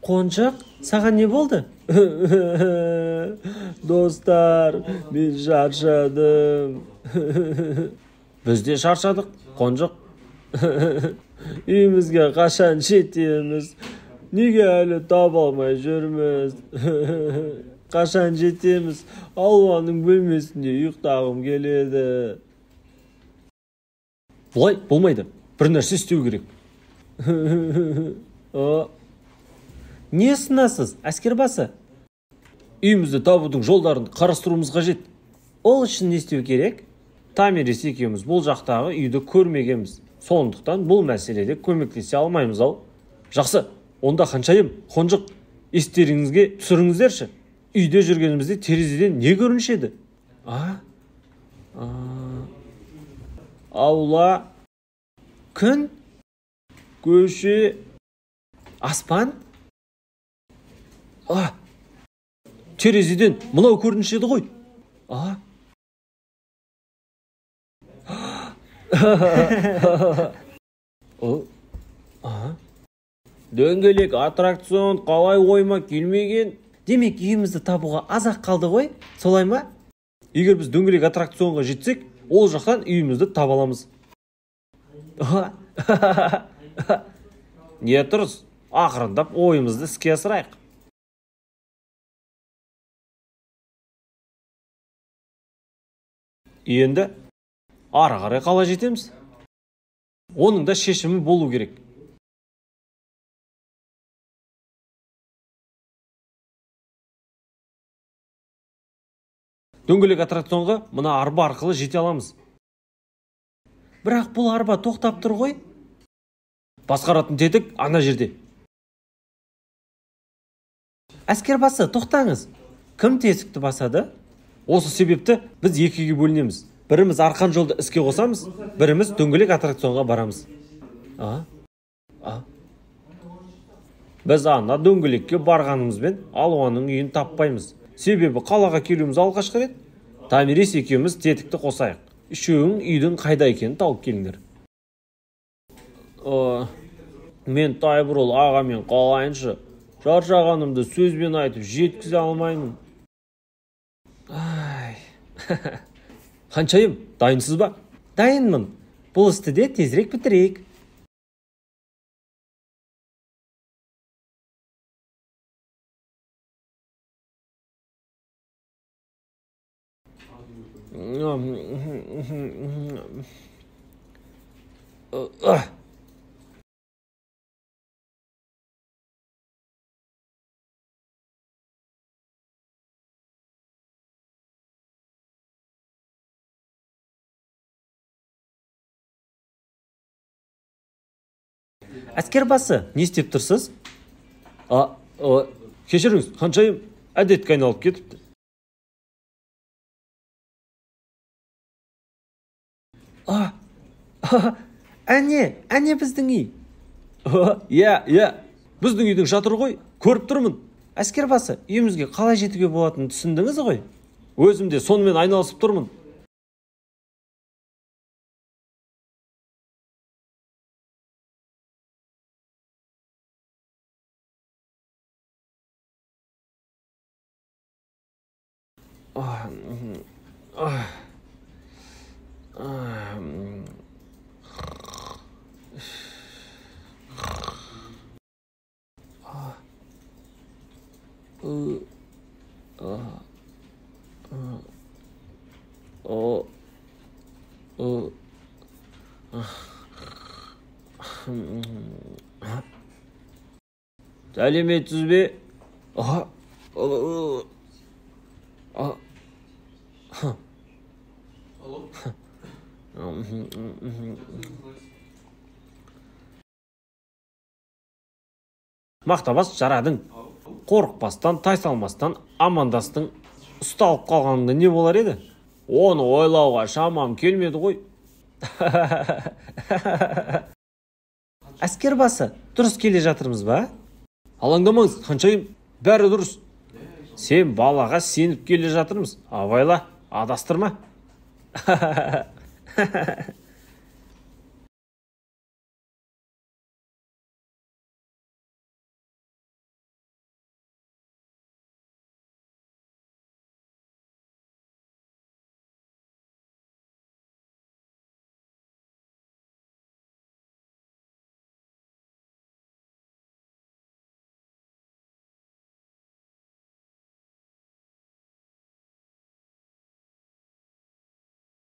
Қонжық, саған не болды? Достар, мен шаршадым. Біз де шаршадық, Қонжық. Үйімізге қашан жетеміз? Неге әлі таба алмай жүрміз? Қашан жетеміз? Алуаның бөлмесінде ұйықтағым келеді. Бұлай болмайды. Бір нәрсе істеу керек. Не ұсынасыз, әскербасы? Үйімізді табудың жолдарын қарастыруымыз қажет. Ол үшін не істеу керек? Томирис екеуміз бұл жақтағы үйді көрмегенбіз. Сондықтан бұл мәселеде көмектесе алмаймыз ал. Жақсы, онда Ханшайым, Қонжық, естеріңізге түсіріңіздерші. Үйде жүргенімізде терезеден не көрінуші еді? Аула, күн, көше, аспан. Терезеден мынау көрінуші еді ғой. Дөңгелек аттракцион қалай ойыма келмеген? Демек, үйімізді табуға аз-ақ қалды ғой, солай ма? Егер біз дөңгелек аттракционға жетсек, ол жақтан үйімізді таба аламыз. Не тұрыс, ақырындап ойымызды іске асырайық. Енді ары қарай қалай жетеміз? Оның да шешімі болу керек. Дөңгелек аттракционға мына арба арқылы жете аламыз. Бірақ бұл арба тоқтап тұр ғой. Басқаратын тетік ана жерде. Әскербасы, тоқтаңыз. Кім тесікті басады? Осы себепті біз екіге бөлінеміз. Біріміз арқан жолды іске қосамыз, біріміз дөңгелек аттракционға барамыз. Біз ана дөңгелекке барғанымызбен Алуаның үйін таппаймыз. Себебі қалаға келуіміз алғашқы рет. Томирис екеуміз тетікті қосайық. Үшеуің үйдің қайда екенін тауып келіңдер. Мен Тайбурыл ағамен қалайыншы. Шаршағанымды сөзбен айтып жеткізе алмаймын. Ханшайым, дайынсыз ба? Дайынмын. Бұл істі де тезірек бітірейік. Әскербасы, не істеп тұрсыз? Кешіріңіз, ханшайым, әдетке айналып кетіпті. Әне, әне біздің үй. Иә, біздің үйдің шатыры ғой, көріп тұрмын. Әскербасы, үйімізге қалай жетуге болатынын түсіндіңіз ғой? Өзім де сонымен айналысып тұрмын. Сәлеметсіз бе? Мақтабас жарадың. Қорықпастан, тайсалмастан амандастың. Ұсталып қалғаныңда не болар еді? Оны ойлауға шамам келмеді ғой. Әскербасы, дұрыс келе жатырмыз ба? Алаңдамаңыз, ханшайым, бәрі дұрыс. Сен балаға сеніп келе жатырмыз. Абайла, адастырма.